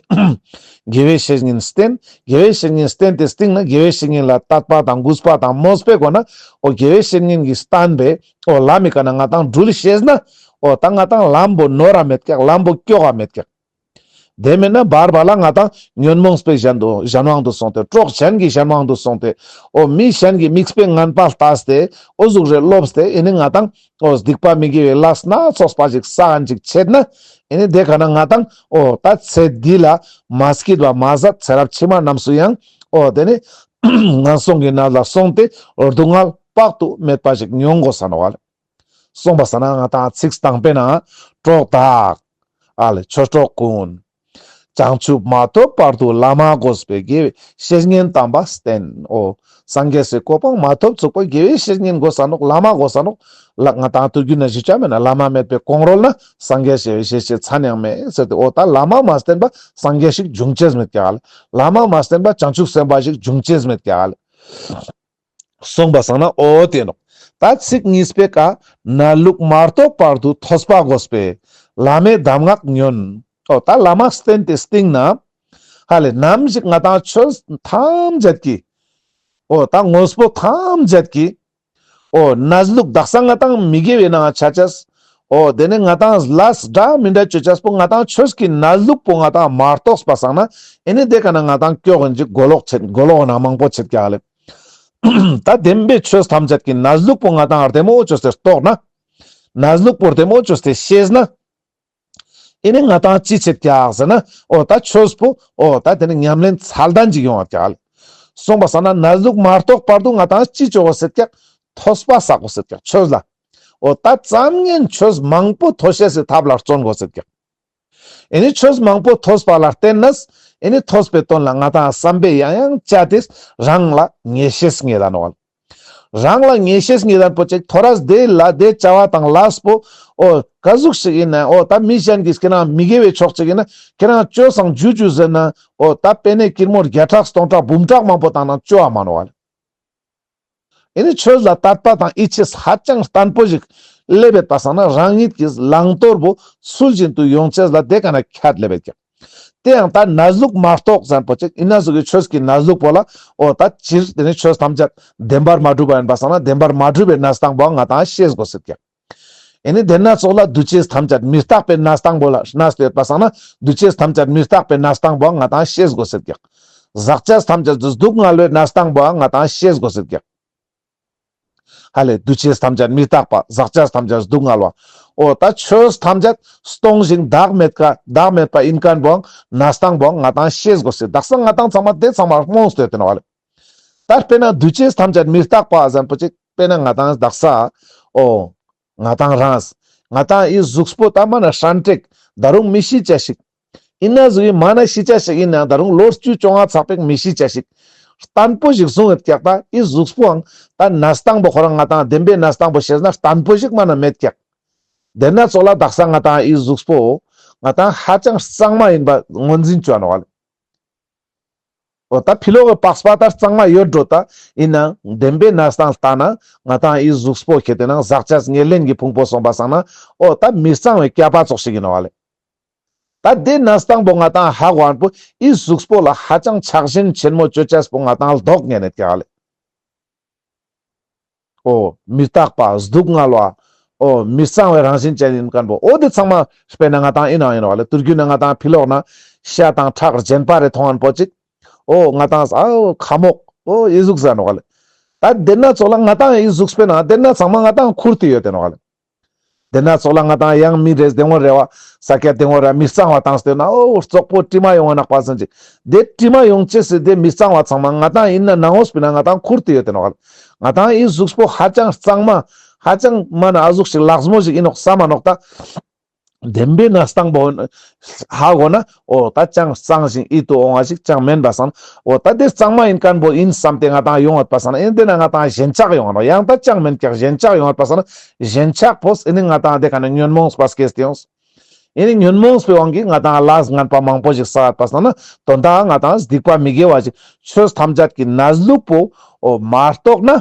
དགེ་བའི་བཤེས་གཉེན་བསྟེན། དགེ་བའི་བཤེས་གཉེན་བསྟེན་ཏེ་སྟིང་ན་དགེ་བའི་བཤེས་གཉེན་ལ་དད་པ་དང་གུས་པ་དང་མོས་པའི་སྒོ་ན་འོ་དགེ་བའི་བཤེས་གཉེན་གྱིས་བསྟན་པའི་འོ་ལམ་མི་ཀ་ན་ང་ཏང་འགྲུལ་ཤེས་ན་འོ་ད་ང་ཏང་ལམ་པོ་ནོར་ར་མེད་ཀྱག། ལམ་པོ་སྐྱོག་ག་མེད་ཀྱག། དེ་མེད་ན་བར་བར་ལ་ང་ཏང་ཉོན་མོངས་པའི་གཞན་དུ་གཞན་དབང་དུ་སོང་སྟེ་གྲོགས་གཞན་གྱི་གཞན་དབང་དུ་སོང་སྟེ་འོ་མི་གཞན་གྱི་མིག་དཔེ་ངན་པ་ལྟས་ཏེ་འོ་ཟུག་རེ་ལོབས་ཏེ་ཨེ་ནི་ང་ཏང་འོ་སྡིག་པ་མི་དགེ་བའི་ལས་སྣ་ཚོགས་པ་ཞིག་བསགས་ཅིག་ཆེད་ན་ཨེ་ནི་དེ་ཀ་ན་ང་ཏང་འོ་ད་ཚེ་འདི་ལ་མ་སྐྱིད་པ་མ་ཟད་ཚེ་རབས་ཕྱི་མ་རྣམས་སུ་ཡང་འོ་དེ་ནི་ངན་སོང་གི་ནང་ལ་སོང་སྟེ་སྡུག་བསྔལ་དཔག་ཏུ་མེད་པ་ཞིག་མྱོང་དགོས་ས་ནོག་ལེ། སོང་པ་སང་ན་ང་ཏང་ཚིག་དང་པོའི་ནང་གྲོགས་དག་ཨ་ལེ་ཆོས་གྲོགས་ཀུན། བྱང་ཆུབ་མ་ཐོབ་བར་དུ་བླ་མ་དགོས་པས། དགེ་བའི་བཤེས་གཉེན་དམ་པ་བསྟེན། འོ་སངས་རྒྱས་སི་གོ་འཕང་མ་ཐོབ་ཚུག་པ་དགེ་བའི་བཤེས་གཉེན་དགོས་ས་ནོག། བླ་མ་དགོས་ས་ནོག། ལ་ང་ཏང་དུས་རྒྱུན་ན་ཞུ་ཆ་མེད་ན་བླ་མ་མེད་པའི་གོང་རོལ་ན་སངས་རྒྱས་ཞེས་པའི་ཞེས་བྱའི་མཚན་ཡང་མེད་ཟེར་ཏེ་འོ་ད་བླ་མ་མ་བསྟེན་པ་སངས་རྒྱས་ཤིག་འབྱུང་ཅེས་མེད་ཀྱག་ལེ། བླ་མ་མ་བསྟེན་པ་བྱང་ཆུབ་སེམས་དཔའ་ཞིག་འབྱུང་ཅེས་མེད་ཀྱག་ལེ། སོང་པ་སང་ན་འོ་དེ་ནོག། ད་ཚིག་གཉིས་པའི་ཀ་གནས་ལུགས་མ་རྟོགས་བར་དུ་ཐོས་པ་དགོས་པས་བླ་མའི་གདམས་ངག་ཉོན། འོ་ད་བླ་མ་བསྟེན་ཏེ་སྟིང་ན་ཧ་ལེ་ནམ་ཞིག་ང་ཏང་ཆོས་ཐམས་ཅད་ཀྱི་འོ་ད་དངོས་པོ་ཐམས་ཅད་ཀྱི་འོ་གནས་ལུགས་དག་ས་ང་ཏང་མི་དགེ་བའི་ནང་ཆ་ཅེས། འོ་དེ་ནི་ང་ཏང་ལས་འདྲ་མི་འདྲ་ཅོ་ཅེས་པོ་ང་ཏང་ཆོས་ཀྱི་གནས་ལུགས་པོ་ང་ཏང་མ་རྟོགས་པ་སང་ན་ཨེ་ནི་དེ་ཀ་ན་ང་ཏང་སྐྱོག་ཡིན་ཅིག་གོ་ལོག་ཆེད་གོ་ལོག་ན་མང་པོ་ཆེད་ཀྱག་ལེ། ད་བདེན་པའི་ཆོས་ཐམས་ཅད་ཀྱི་གནས་ལུགས་པོ་ང་ཏང་བདེ་མོ་ཅོས་ཏེ་རྟོགས་ན། གནས་ལུགས་པོ་བདེ་མོ་ཅོས་ཏེ་ཤེས་ན། ཨེ་ནི་ང་ཏང་ཅི་ཆེད་ཀྱག་ཟེར་ན། འོ་ད་ཆོས་པོ་འོ་ད་དེ་ནི་ཉམས་ལེན་ཚད་ལྡན་ཅིག་ཡོང་བ་ཀྱག་ལེ། སོང་པ་སང་ན་གནས་ལུགས་མ་རྟོགས་བར་དུ་ང་ཏང་ཅི་ཅོ་དགོས་ཟེར་ཀྱག། ཐོས་པ་བསགས་དགོས་ཟེར་ཀྱག་ཆོས་ལ། འོ་ད་ཙམ་ཉན་ཆོས་མང་པོ་ཐོས་ཤེས་སི་ཐབས་ལ་བརྩོན་དགོས་ཟེར་ཀྱག། ཨེ་ནི་ཆོས་མང་པོ་ཐོས་པ་ལ་བརྟེན་ནས་ཨེ་ནི་ཐོས་པའི་དོན་ལ་ང་ཏང་བསམ་པས་ཡང་ཡང་དཔྱད་དེ་རང་ལ་ངེས་ཤེས་རྙེད་ད་ནོག། རང་ལ་ངེས་ཤེས་རྙེད་ད་པོ་ཅིག་ཐོ་རས་དེ་ལ་དེ་བྱ་བ་དང་ལས་པོ་འོ་ག་ཟུག་ཞིག་ཡིན་ན་འོ་ད་མི་གཞན་གྱིས་ཁྱེད་རང་མི་དགེ་བའི་ཕྱོགས་ཅིག་ཡིན་ན་ཁྱེད་རང་ཅོས་སང་ཇུ་ཇུ་ཟེར་ན་འོ་ད་དཔེར་ན་ཀིར་མོར་བརྒྱ་ཕྲག་སྟོང་ཕྲག་འབུམ་ཕྲག་མང་པོ་བཏང་ན་ཅོ་བ་མ་ནོག་ལེ། ཨེ་ནི་ཆོས་ལ་དད་པ་དང་ཡིད་ཆེས་ཧ་ཅང་བརྟན་པོ་ཞིག་སླེབས་པ་སང་ན་རང་ཉིད་ཀྱི་བླང་དོར་པོ་ཚུལ་བཞིན་དུ་ཡོང་ཅེས་ལ་དེ་ཀ་ན་ཁྱད་སླེབས་ཀྱག། དེ་ཡང་ད་གནས་ལུགས་མ་རྟོགས་ཟེར་པོ་ཅིག་ཨིན་ན་ཟུག་གི་ཆོས་ཀྱི་གནས་ལུགས་པོ་ལ་འོ་ད་སྤྱིར་དེ་ནི་ཆོས་ཐམས་ཅད་བདེན་པར་མ་གྲུབ་པ་ཡིན་པ་སང་ན་བདེན་པར་མ་གྲུབ་པའི་གནས་སྟངས་པོ་ང་ཏང་ཤེས་དགོས་ཟེར་ཀྱག། ཨེ་ནི་དེ་སྣ་ཚོགས་ལ་འདུ་བྱེད་ཐམས་ཅད་མི་རྟག་པའི་གནས་སྟངས་པོ་ལ་གནས་ཏེ་ཡོད་པ་སང་ན་འདུ་བྱེད་ཐམས་ཅད་མི་རྟག་པའི་གནས་སྟངས་པོ་ང་ཏང་ཤེས་དགོས་ཟེར་ཀྱག། ཟག་བཅས་ཐམས་ཅད་སྡུག་བསྔལ་བའི་གནས་སྟངས་པོ་ང་ཏང་ཤེས་དགོས་ཟེར་ཀྱག། ཧ་ལེ་འདུ་བྱེད་ཐམས་ཅད་མི་རྟག་པ་ཟག་བཅས་ཐམས་ཅད་སྡུག་བསྔལ་བ། འོ་ད་ཆོས་ཐམས་ཅད་སྟོང་ཞིང་བདག་མེད་ཀ་བདག་མེད་པ་ཡིན་མཁན་པོའང་གནས་སྟངས་པོའང་ང་ཏང་ཤེས་དགོས་ཟེར། དག་ས་ང་ཏང་ཚང་མ་དེ་ཚང་མ་རྨོངས་ཏེ་ཡོད་དེ་ནོག་ལེ། ད་དཔེར་ན་འདུ་བྱེད་ཐམས་ཅད་མི་རྟག་པ་ཟེར་པོ་ཅིག་དཔེར་ན་ང་ཏང་དག་ས་འོ་ང་ཏང་རང་ང་ཏང་ཨི་གཟུགས་པོ་ད་མ་ན་ཧྲན་ཏེ་ད་རུང་མི་ཤི་ཅེས་ཤིག་ཨིན་ན་ཟུག་གི་མ་ན་ཤི་ཅེས་ཤིག་ཨིན་ན་ད་རུང་ལོ་བཅུ་བཅོ་ལྔ་ཚག་པེག་མི་ཤི་ཅེས་ཤིག་བརྟན་པོ་ཞིག་བཟུང་ཡོད་ཀྱག། ད་ཨི་གཟུགས་པོའང་ད་གནས་སྟངས་པོ་ཁོ་རང་ང་ཏང་བདེན་པའི་གནས་སྟངས་པོ་ཤེས་ན་བརྟན་པོ་ཞིག་མ་ན་མེད་ཀྱག། དེ་སྣ་ཚོགས་ལ་དག་ས་ང་ཏང་ཨི་གཟུགས་པོ་ང་ཏང་ཧ་ཅང་གཙང་མ་ཡིན་པ་ངོས་འཛིན་བཅོ་ནོག་ལེ། འོ་ད་ཕི་ལོག་གི་པགས་པ་ད་གཙང་མ་ཡོད་འགྲོ་ད་ཨིན་ན་བདེན་པའི་གནས་སྟངས་ལྟ་ན་ང་ཏང་ཨི་གཟུགས་པོ་ཁེ་ཏེ་ན་ཟག་བཅས་ཉེར་ལེན་གྱི་ཕུང་པོ་སོང་པ་སང་ན་འོ་ད་མི་གཙང་བའི་སྐྱ་པ་ཙོགས་ཤིག་ཡིན་ནོག་ལེ། ད་དེ་གནས་སྟངས་པོ་ང་ཏང་ཧ་གོ་ཨན་པོ་ཨི་གཟུགས་པོ་ལ་ཧ་ཅང་ཆགས་ཞེན་ཆེན་མོ་བཅོ་ཅེས་པོ་ང་ཏང་ལྡོག་ཉན་ནེད་ཀྱག་ལེ། འོ་མི་རྟག་པ་སྡུག་བསྔལ་བ་འོ་མི་གཙང་བའི་རང་བཞིན་ཅན་ཡིན་མཁན་པོ་འོ་དེ་ཚང་མ་དཔེར་ན་ང་ཏང་ཨིན་ནའང་ཡིན་ནོག་ལེ། དུས་རྒྱུན་ན་ང་ཏང་ཕི་ལོག་ན་ཤ་དང་ཁྲག་རྗེན་པ་རེ་མཐོང་ཨན་པོ་ཅིག་འོ་ང་ཏང་ཨའོ་ཁ་མོག་འོ་ཨི་གཟུགས་ཟེར་ནོག་ལེ། ད་དེ་སྣ་ཚོགས་ལ་ང་ཏང་ཨི་གཟུགས་པོའི་ནང་དེ་སྣ་ཚང་མ་ང་ཏང་ཁུར་ཏེ་ཡོད་དེ་ནོག་ལེ། དེ་སྣ་ཚོགས་ལ་ང་ཏང་ཡང་མི་རེ་བདེ་མོ་རེ་བ་ས་སྐྱ་བདེ་མོ་རེ་མི་གཙང་བ་བཏང་སྟེ་ན་འོ་ཙོག་པོ་དྲི་མ་ཡོང་བ་ནག་པ་ཟེར་ཅིག། དེ་དྲི་མ་ཡོང་ཅེས་སི་དེ་མི་གཙང་བ་ཚང་མ་ང་ཏང་ཨིན་ན་ནང་འོ་སྤི་ན་ང་ཏང་ཁུར་ཏེ་ཡོད་དེ་ནོག་ལེ། ང་ཏང་ཨི་གཟུགས་པོ་ཧ་ཅང་གཙང་མ་ཧ་ཅང་མ་ན་ཨ་གཟུགས་ཤིག་ལག་མོ་ཞིག་ཨིན་ནོག་བསམ་མ་ནོག་ད། བདེན་པའི་གནས་སྟངས་པོ་ཧ་གོ་ན་འོ་ད་ཅང་གཙང་ཞིང་ཡིད་དུ་འོང་བ་ཞིག་ཅང་མེན་པ་སང་འོ་ད་དེ་གཙང་མ་ཡིན་མཁན་པོ་ཡིན་བསམ་སྟེ་ང་ཏང་ཡོང་བ་སང་ཨིན་དེ་ན་ང་ཏང་ཞེན་ཆགས་ཡོང་བ་ནོག། ཡང་ད་ཅང་མེན་ཀྱག། ཞེན་ཆགས་ཡོང་བ་སང་ཞེན་ཆགས་པོ་ཨིན་ནི་ང་ཏང་དེ་ཀ་ན་ཉོན་མོངས་པ་སྐྱེས་ཏེ་ཡོང་། ཨེ་ནི་ཉོན་མོངས་པའི་དབང་གིས་ང་ཏང་ལས་ངན་པ་མང་པོ་ཞིག་བསགས་པ་སང་ན་དོན་དག་ང་ཏང་སྡིག་པ་མི་དགེ་བ་ཞིག་ཆོས་ཐམས་ཅད་ཀྱི་གནས་ལུགས་པོ་འོ་མ་རྟོགས་ན།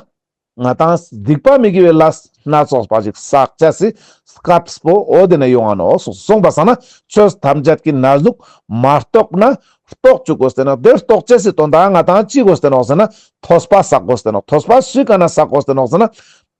ང་ཏང་སྡིག་པ་མི་དགེ་བའི་ལས་སྣ་ཚོགས་པ་ཞིག་བསགས་ཅེས་སི་སྐབས་པོ་འོ་དེ་ན་ཡོང་ང་ནོག་གསུངས། གསུངས་པ་སང་ན་ཆོས་ཐམས་ཅད་ཀྱི་གནས་ལུགས་མ་རྟོགས་ན། རྟོགས་བཅུག་དགོས་ཏེ་ནོག་དེ་རྟོགས་ཅེས་སི་དོན་དག་ང་ཏང་ཅི་དགོས་ཏེ་ནོག་ཟེར་ན་ཐོས་པ་བསགས་དགོས་ཏེ་ནོག་ཐོས་པ་སུའི་ཀ་ན་བསགས་དགོས་ཏེ་ནོག་ཟེར་ན།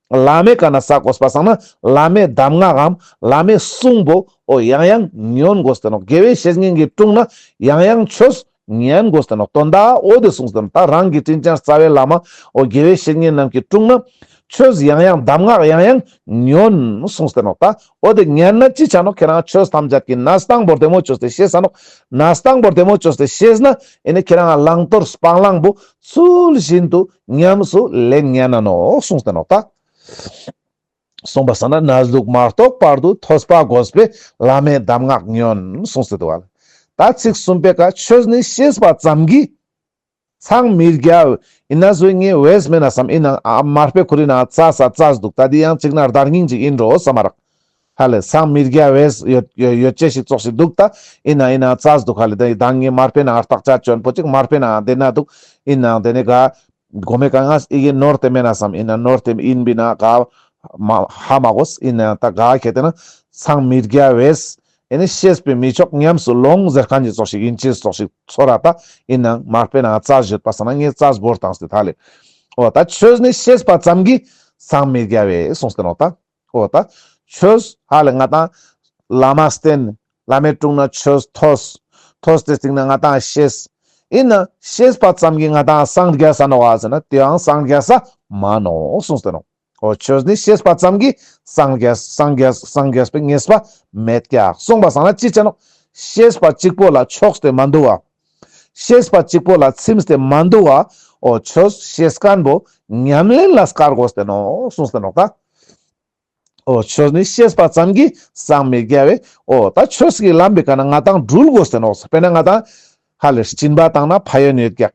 བླ་མའི་ཀ་ན་བསགས་དགོས་པ་སང་ན་བླ་མའི་གདམས་ངག་གམ་བླ་མའི་གསུང་པོ་འོ་ཡང་ཡང་ཉོན་དགོས་ཏེ་ནོག་དགེ་བའི་བཤེས་གཉེན་གྱི་དྲུང་ན་ཡང་ཡང་ཆོས་ཉན་དགོས་ཏེ་ནོག་དོན་དག་འོ་དེ་གསུངས་ཏེ་ནོག་ད་རང་གི་དྲིན་ཅན་རྩ་བའི་བླ་མ་འོ་དགེ་བའི་བཤེས་གཉེན་རྣམས་ཀྱི་དྲུང་ན་ཆོས་ཡང་ཡང་གདམས་ངག་ཡང་ཡང་ཉོན་གསུངས་ཏེ་ནོག་ད་འོ་དེ་ཉན་ན་ཅི་ཆ་ནོག་ཁྱེ་རང་ཆོས་ཐམས་ཅད་ཀྱི་གནས་སྟངས་པོ་བདེ་མོ་བཅོས་ཏེ་ཤེས་ས་ནོག་གནས་སྟངས་པོ་བདེ་མོ་བཅོས་ཏེ་ཤེས་ན་ཨེ་ནི་ཁྱེ་རང་བླང་དོར་སྤང་བླང་པོ་ཚུལ་བཞིན་དུ་ཉམས་སུ་ལེན་ཉན་ན་ནོག་གསུངས་ཏེ་ནོག་ད། གསུངས་པ་སང་ན་གནས་ལུགས་མ་རྟོགས་བར་དུ་ཐོས་པ་དགོས་པས་བླ་མའི་གདམས་ངག་ཉོན་གསུངས་ཏེ་འདུག་ག་ད་ཚིག་གསུམ་པའི་ཀ་ཆོས་ནི་ཤེས་པ་ཙམ་གྱིས་མཚང་མི་རྒྱ། ཨིན་ན་ཟོས་ངས་བས་མེད་ན་བསམ་ཨིན་ན་མར་པའི་ཁུ་རི་ན་ཙ་ས་ཙ་འདུག་ད་དེ་ཡང་གཅིག་ན་བརྡར་སྙིང་ཅིག་ཨིན་འགྲོ་བསམ་མ་རག་ཧ་ལེ་མཚང་མི་རྒྱ་བས་ཡོད་ཡོད་ཡོད་ཅེས་ཤིག་ཙོགས་ཤིག་འདུག་ད་ཨིན་ན་ཨིན་ན་ཙ་འདུག་ཧ་ལེ་ད་ངས་མར་པའི་ནང་བརྟག་དཔྱད་བཅོན་པོ་ཅིག་མར་པའི་ནང་དེ་ན་འདུག་ཨིན་ན་དེ་ནི་ག་གོ་མེ་ཀ་ང་ཨི་གེ་ནོར་ཏེ་མེད་ན་བསམ་ཨིན་ན་ནོར་ཏེ་ཨིན་པི་ན་ག་མ་ཧ་མ་གོ་ཨིན་ན་ད་ག་ཁེ་ཏེ་ན་མཚང་མི་རྒྱ་བས་ཨེ་ནི་ཤེས་པས་མི་ཆོག་ཉམས་སུ་ལོངས་ཟེར་ཁན་གྱི་ཙོགས་ཤིག་ཨིན་ཅེས་ཙོགས་ཤིག་ཚོར་ར་ད་ཨིན་ན་མར་པའི་ནང་ཙ་བརྗོད་པ་སང་ན་ངས་ཙ་བོར་བཏང་སྟེ་ད་ལེ། འོ་ད་ཆོས་ནི་ཤེས་པ་ཙམ་གྱིས་མཚང་མི་རྒྱ་བས་གསུངས་ཏེ་ནོག་ད། འོ་ད་ཆོས་ཧ་ལེ་ང་ཏང་བླ་མ་བསྟེན། བླ་མའི་དྲུང་ན་ཆོས་ཐོས། ཐོས་ཏེ་སྟིང་ན་ང་ཏང་ཤེས། ཨིན་ན་ཤེས་པ་ཙམ་གྱིས་ང་ཏང་སངས་རྒྱས་ས་ནོག་ག་ཟེར་ན་དེའང་སངས་རྒྱས་ས་མ་ནོག་གསུངས་ཏེ་ནོག་འོ་ཆོས་ནི་ཤེས་པ་ཙམ་གྱིས་སངས་རྒྱས་སངས་རྒྱས་སངས་རྒྱས་པའི་ངེས་པ་མེད་ཀྱག་གསུངས་པ་སང་ན་ཅི་ཆ་ནོག་ཤེས་པ་གཅིག་པོ་ལ་ཆོག་སྟེ་མ་འདུག་ག་ཤེས་པ་གཅིག་པོ་ལ་ཚིམས་ཏེ་མ་འདུག་ག་འོ་ཆོས་ཤེས་ཁན་པོ་ཉམས་ལེན་ལ་སྐར་དགོས་ཏེ་ནོག་གསུངས་ཏེ་ནོག་ད། འོ་ཆོས་ནི་ཤེས་པ་ཙམ་གྱིས་མཚང་མི་རྒྱ་བས། འོ་ད་ཆོས་ཀྱི་ལམ་པའི་ཀ་ན་ང་ཏང་འགྲུལ་དགོས་ཏེ་ནོག་དཔེར་ན་ང་ཏང་ཧ་ལེ་སྦྱིན་པ་བཏང་ན་ཕན་ཡོན་ཡོད་ཀྱག་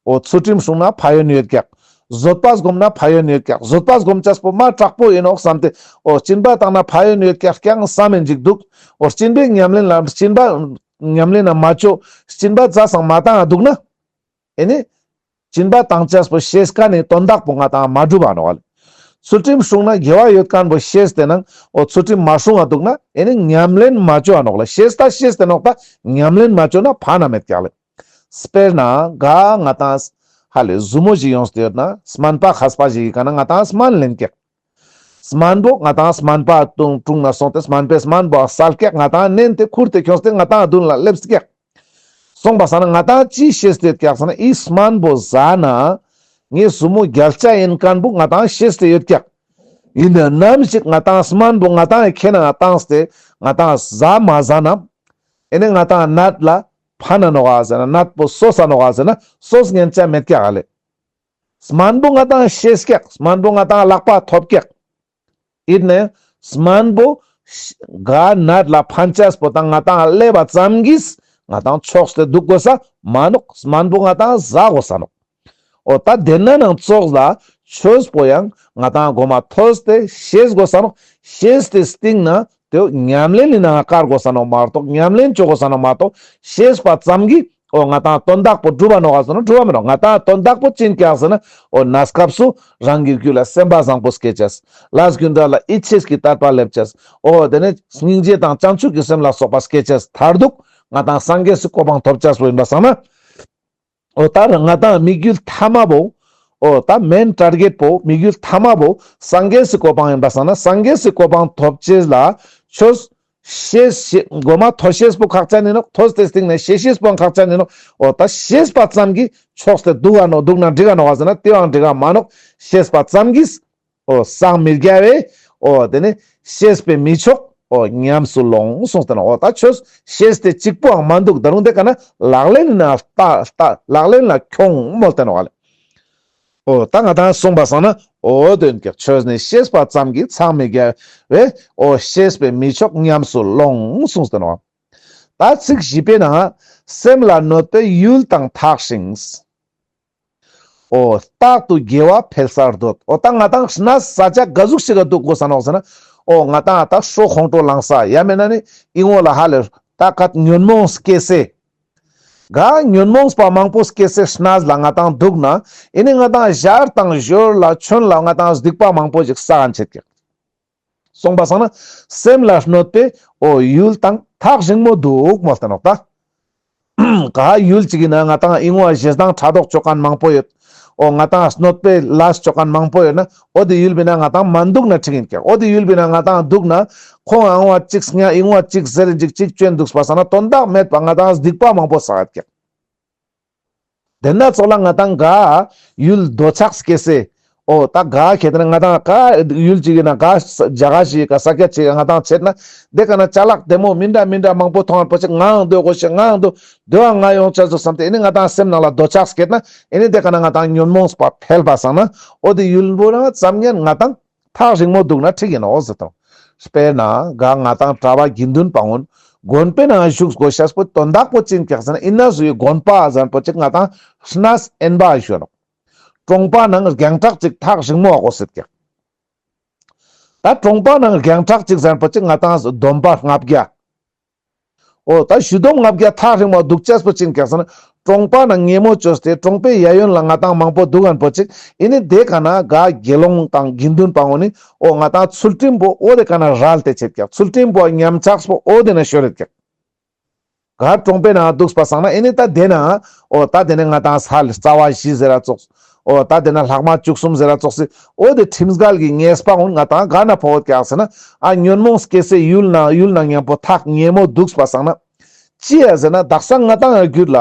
འོ་ཚུལ་ཁྲིམས་སྲུང་ན་ཕན་ཡོན་ཡོད་ཀྱག་བཟོད་པ་སྒོམ་ན་ཕན་ཡོན་ཡོད་ཀྱག་བཟོད་པ་སྒོམ་ཅེས་པོ་མ་དྲག་པོ་ཨིན་ནོག་བསམ་སྟེ་འོ་སྦྱིན་པ་བཏང་ན་ཕན་ཡོན་ཡོད་ཀྱག་ཀྱང་བསམ་མེན་ཅིག་འདུག་འོ་སྦྱིན་པའི་ཉམས་ལེན་ལ་སྦྱིན་པ་ཉམས་ལེན་ན་མ་བཅོ་སྦྱིན་པ་ཛ་སང་མ་བཏང་ང་འདུག་ན། ཨེ་ནི། སྦྱིན་པ་བཏང་ཅེས་པོ་ཤེས་ཁན་ནི་དོན་དག་པོ་ང་ཏང་མ་འགྲུབ་བ་ནོག་ལེ། ཚུལ་ཁྲིམས་སྲུང་ན་དགེ་བ་ཡོད་ཁན་པོ་ཤེས་ཏེ་ནང་འོ་ཚུལ་ཁྲིམས་མ་སྲུང་བ་འདུག་ན་ཨེ་ནི་ཉམས་ལེན་མ་བཅོ་བ་ནོག་ལེ། ཤེས་ད་ཤེས་ཏེ་ནོག་ད་ཉམས་ལེན་མ་བཅོ་ན་ཕན་ན་མེད་ཀྱག་ལེ། དཔེར་ན་ག་ང་ཏང་ཧ་ལེ་ཟུ་མོ་ཞིག་ཡོངས་ཏེ་ཡོད་ན་སྨན་པ་མཁས་པ་ཞིག་གི་ཀ་ན་ང་ཏང་སྨན་ལེན་ཀྱག་སྨན་པོ་ང་ཏང་སྨན་པ་དྲུང་དྲུང་ན་སོང་སྟེ་སྨན་པའི་སྨན་པོ་སལ་ཀྱག་ང་ཏང་ནན་ཏེ་ཁུར་ཏེ་ཁྱོངས་ཏེ་ང་ཏང་མདུན་ལ་སླེབས་ཀྱག་སོང་པ་སང་ན་ང་ཏང་ཅི་ཤེས་ཏེ་ཡོད་ཀྱག་ཟེར་ན་ཨི་སྨན་པོ་ཟ་ན་ངའི་ཟུ་མོ་རྒྱལ་ཆ་ཨིན་ཁན་པོ་ང་ཏང་ཤེས་ཏེ་ཡོད་ཀྱག་ཨིན་ན་ནམ་ཞིག་ང་ཏང་སྨན་པོ་ང་ཏང་ཁྱེར་ན་བཏང་སྟེ་ང་ཏང་ཟ་མ་ཟ་ན་ཨེ་ནི་ང་ཏང་ནད་ལ་ཕན་ན་ནོག་ག་ཟེར་ན་ནད་པོ་གསོ་ས་ནོག་ག་ཟེར་ན་གསོ་ཉན་ཆ་མེད་ཀྱག་ལེ། སྨན་པོ་ང་ཏང་ཤེས་ཀྱག་སྨན་པོ་ང་ཏང་ལག་པ་ཐོབ་ཀྱག་ཨིན་ནའང་སྨན་པོ་ག་ནད་ལ་ཕན་ཆ་པོ་དང་ང་ཏང་ལེབ་བ་ཙམ་གྱིས་ང་ཏང་ཆོག་སྟེ་དུག་གོས་ས་མ་ནོག་སྨན་པོ་ང་ཏང་ཟ་གོས་ས་ནོག་འོ་ད་དེ་ན་ནང་ཙོགས་ལ་ཆོས་པོ་ཡང་ང་ཏང་གོ་མ་ཐོས་ཏེ་ཤེས་གོས་ས་ནོག་ཤེས་ཏེ་སྟིང་ན་དེ་ཉམས་ལེན་ནི་ནང་ང་བཀར་གོས་ས་ནོག་མ་གཏོགས་ཉམས་ལེན་ཅོ་གོས་ས་ནོག་མ་གཏོགས་ཤེས་པ་ཙམ་གྱིས་འོ་ང་ཏང་དོན་དག་པོ་འགྲུབ་བ་ནོག་ག་ཟེར་ན་འགྲུབ་བ་མི་ནོག་ང་ཏང་དོན་དག་པོ་ཅི་ཨིན་ཀྱག་ཟེར་ན་འོ་གནས་སྐབས་སུ་རང་གི་རྒྱུད་ལ་སེམས་པ་བཟང་པོ་སྐྱེ་ཅེས། ལས་རྒྱུ་འབྲས་ལ་ཡིད་ཆེས་ཀྱི་དད་པ་སླེབ་ཅེས། འོ་དེ་ནས་སྙིང་རྗེ་དང་བྱང་ཆུབ་ཀྱི་སེམས་ལ་སོགས་པ་སྐྱེ་ཅེས། མཐར་ཐུག་ང་ཏང་སངས་རྒྱས་སི་གོ་འཕང་ཐོབ་ཅེས་པོ་ཨིན་པ་སང་ན། འོ་ད་ང་ཏང་དམིགས་ཡུལ་ཐ་མ་བོ། འོ་ད་མེན་ཊར་གེཊ་པོ་དམིགས་ཡུལ་ཐ་མ་བོ་སངས་རྒྱས་སི་གོ་འཕང་ཨིན་པ་སང་ན་སངས་རྒྱས་སི་གོ་འཕང་ཐོབ་ཅེས་ལ་ཆོས་ཤེས་ཤེས་གོ་མ་ཐོས་ཤེས་པོ་ཁག་ཅན་ཨིན་ནོག་ཐོས་ཏེ་སྟིང་ནས་ཤེས་ཤེས་པོ་ཁག་ཅན་ཨིན་ནོག་འོ་ད་ཤེས་པ་ཙམ་གྱིས་ཆོག་སྟེ་དུག་ག་ནོག་དུག་ན་འགྲིག་ག་ནོག་ག་ཟེར་ན་དེའང་འགྲིག་ག་མ་ནོག་ཤེས་པ་ཙམ་གྱིས། འོ་སངས་མི་རྒྱ་བས། འོ་དེ་ནི་ཤེས་པས་མི་ཆོག་འོ་ཉམས་སུ་ལོངས་གསུངས་ཏེ་ནོག་འོ་ད་ཆོས་ཤེས་ཏེ་གཅིག་པོའང་མ་དུག་ད་རུང་དེ་ཀ་ན་ལག་ལེན་ན་ལྟ་ལྟ་ལག་ལེན་ལ་ཁྱོང་མོལ་ཏེ་ནོག་ལེ། འོ་ད་ང་ཏང་གསུངས་པ་སང་ན་འོ་དོན་གྱི་ཆོས་ནི་ཤེས་པ་ཙམ་གྱིས་མཚང་མི་རྒྱ་བས། འོ་ཤེས་པས་མི་ཆོག་ཉམས་སུ་ལོངས་གསུངས་ཏེ་ནོག་ད་ཚིག་བཞི་པའི་ནང་སེམས་ལ་གནོད་པའི་ཡུལ་དང་ཐག་ཞིང་། འོ་རྟག་ཏུ་དགེ་བ་འཕེལ་སར་འདོད། འོ་ད་ང་ཏང་གནས་ས་ཆ་ག་ཟུག་ཞིག་ག་དུག་གོས་ས་ནོག་ཟེར་ན། འོ་ང་ཏང་ད་ཤོ་ཁོང་ཁྲོ་ལངས་ས་ཡ་མེད་ན་ནི་ཨི་ངོ་ལ་ཧ་ལས་ད་ཀ་ཉོན་མོངས་སྐྱེ་སེ། ག་ཉོན་མོངས་པ་མང་པོ་སྐྱེ་སེ་གནས་ལ་ང་ཏང་འདུག་ན། ཨེ་ནི་ང་ཏང་ཞར་དང་ཞོར་ལ་ཆོན་ལ་ང་ཏང་སྡིག་པ་མང་པོ་ཞིག་བསགས་ཡིན་ཆེད་ཀྱག་སོང་པ་སང་ན་སེམས་ལ་གནོད་པའི་འོ་ཡུལ་དང་ཐག་རིང་མོ་འདུག་མོལ་ཏེ་ནོག་ད། ག་ཡུལ་ཅིག་ཡིན་ན་ང་ཏང་ཨི་ངོ་ཞེ་སྡང་ཕྲག་དོག་ཅོ་མཁན་མང་པོ་ཡོད། འོ་ང་ཏང་གནོད་པའི་ལས་ཅོ་མཁན་མང་པོ་ཡོད་ན། འོ་དེ་ཡུལ་བི་ན་ང་ཏང་མ་འདུག་ན་འགྲིག་ཡིན་ཀྱག་འོ་དེ་ཡུལ་བི་ན་ང་ཏང་འདུག་ན་ཁོང་ཨ་ངོ་ཅིག་སྙ་ཨི་ངོ་ཅིག་ཟེར་ཅིག་ཅིག་ཅོན་འདུག་པ་སང་ན་དོན་དག་མེད་པ་ང་ཏང་སྡིག་པ་མང་པོ་བསགས་ཡོད་ཀྱག་དེ་ན་ཙོགས་ལ་ང་ཏང་ག་ཡུལ་འདོད་ཆགས་སྐྱེ་སེ། འོ་ད་ག་ཁེ་ཏེ་ན་ང་ཏང་ག་ཡུལ་ཅིག་ཡིན་ན་ག་ས་རྒྱ་གར་ཞིག་ག་ས་སྐྱ་ཅིག་ང་ཏང་ཆེད་ན་དེ་ཀ་ན་ཅ་ལག་བདེ་མོ་མི་འདྲ་མི་འདྲ་མང་པོ་མཐོང་བ་པོ་ཅིག་ངའང་འདོད་དགོས་ཤེས་ངའང་འདོད་འདོད་ཨ་ང་ཡོང་ཆ་ཟུག་བསམ་སྟེ་ཨེ་ནི་ང་ཏང་སེམས་ནང་ལ་འདོད་ཆགས་སྐྱེད་ན་ཨེ་ནི་དེ་ཀ་ན་ང་ཏང་ཉོན་མོངས་པ་འཕེལ་པ་སང་ན་འོ་དེ་ཡུལ་བོ་རང་ཙམ་ཉན་ང་ཏང་ཐག་རིང་མོ་འདུག་ན་འགྲིག་ཡིན་ནོག་ཟེར་དང་། དཔེར་ན་ག་ང་ཏང་གྲྭ་པ་དགེ་འདུན་པ་ངོན་དགོན་པའི་ནང་བཞུགས་དགོས་ཤེས་པོ་དོན་དག་པོ་ཅི་ཡིན་ཀྱག་ཟེར་ན་ཨིན་ན་ཟུའི་དགོན་པ་ཟེར་པོ་ཅིག་ང་ཏང་གནས་དབེན་པ་ཞུ་ནོག་གྲོང་པ་ནང་རྒྱང་གྲགས་ཅིག་ཐག་རིང་མོ་དགོས་སེད་ཀྱག་ད་གྲོང་པ་ནང་རྒྱང་གྲགས་ཅིག་ཟེར་པོ་ཅིག་ང་ཏང་སྡོམ་པ་ལྔ་བརྒྱ། འོ་ད་གཞུ་འདོམ་ལྔ་བརྒྱ་ཐག་རིང་མོ་འདུག་ཅེས་པོ་ཅི་ཡིན་ཀྱག་ཟེར་ན་གྲོང་པ་ནང་ཉེ་མོ་བཅོས་ཏེ་གྲོང་པའི་གཡས་གཡོན་ལ་ང་ཏང་མང་པོ་འདུག་ཡིན་པོ་ཅིག་ཨེ་ནི་དེ་ཀ་ན་ག་དགེ་སློང་དང་དགེ་འདུན་པ་ངོ་ནི་འོ་ང་ཏང་ཚུལ་ཁྲིམས་པོ་འོ་དེ་ཀ་ན་རལ་ཏེ་ཆེད་ཀྱག་ཚུལ་ཁྲིམས་པོ་ཉམས་ཆག་པོ་འོ་དེ་ན་ཤོར་རེད་ཀྱག་ག་གྲོང་པའི་ནང་འདུག་པ་སང་ན་ཨེ་ནི་ད་དེ་ན་འོ་ད་དེ་ནི་ང་ཏང་ས་ལ་རྩ་བ་བཞི་ཟེར་ར་ཙོགས། འོ་ད་དེ་ན་ལྷག་མ་བཅུ་གསུམ་ཟེར་ར་ཙོགས་སི་འོ་དེ་ཁྲིམས་འགལ་གྱི་ཉེས་པ་ངོ་ང་ཏང་ག་ན་ཕོག་ཀྱག་ཟེར་ན་ཨ་ཉོན་མོངས་སྐྱེ་སའི་ཡུལ་ན་ཡུལ་ན་མཉམ་པོ་ཐག་ཉེ་མོ་འདུག་པ་སང་ན། ཅི་ཡ་ཟེར་ན་དག་ས་ང་ཏང་རྒྱུད་ལ་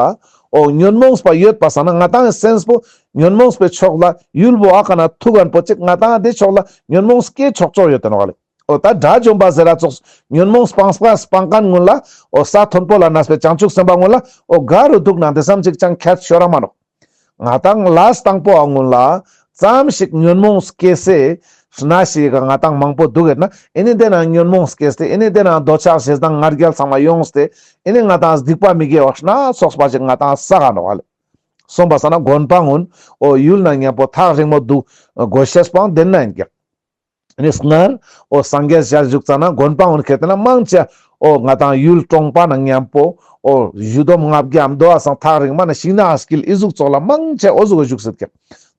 འོ་ཉོན་མོངས་པ་ཡོད་པ་སང་ན་ང་ཏང་སེམས་པོ་ཉོན་མོངས་པའི་ཕྱོགས་ལ་ཡུལ་བོ་ཨ་ཀ་ན་ཐུག་ཡིན་པོ་ཅིག་ང་ཏང་དེ་ཕྱོགས་ལ་ཉོན་མོངས་སྐྱེ་ཆོག་ཆོག་ཡོད་དེ་ནོག་ལེ། འོ་ད་དགྲ་བཅོམ་པ་ཟེར་ར་ཙོགས་ཉོན་མོངས་སྤངས་པ་སྤང་མཁན་ངོ་ལ་འོ་ས་མཐོན་པོ་ལ་གནས་པའི་བྱང་ཆུབ་སེམས་དཔའ་ངོ་ལ་འོ་ག་རུ་འདུག་ན་དེ་ཙམ་ཅིག་ཅང་ཁྱད་ཤོར་ར་མ་ནོག་ང་ཏང་ལས་དང་པོ་ཨ་ངོ་ལ་ཙམ་ཞིག་ཉོན་མོངས་སྐྱེ་སའི་གནས་ཤིག་ག་ང་ཏང་མང་པོ་འདུག་ཡོད་ན་ཨེ་ནི་དེ་ན་ཉོན་མོངས་སྐྱེས་ཏེ་ཨེ་ནི་དེ་ན་འདོད་ཆགས་ཞེ་སྡང་ང་རྒྱལ་ཚང་མ་ཡོངས་ཏེ་ཨེ་ནི་ང་ཏང་སྡིག་པ་མི་དགེ་བ་སྣ་ཚོགས་པ་ཞིག་ང་ཏང་བསགས་ག་ནོག་ལེ། སོང་པ་སང་ན་དགོན་པ་ངོ་ནི་འོ་ཡུལ་ན་མཉམ་པོ་ཐག་རིང་མོ་འདུག་དགོས་ཤེས་པོ་དེ་ན་ཡིན་ཀྱག་ཨེ་ནི་སྔར་འོ་སངས་རྒྱས་ཞལ་བཞུགས་ཙ་ན་དགོན་པ་ངོ་ནི་ཁེ་ཏེ་ན་མང་ཆེ་འོ་ང་ཏང་ཡུལ་གྲོང་པ་ནང་མཉམ་པོ་འོ་གཞུ་འདོམ་ལྔ་བརྒྱའམ་དོ་བ་སང་ཐག་རིང་མ་ན་ཤིང་ནགས་དཀྱིལ་ཨི་ཟུག་ཙོགས་ལ་མང་ཆེ་འོ་ཟུག་བཞུགས་སེད་ཀྱག་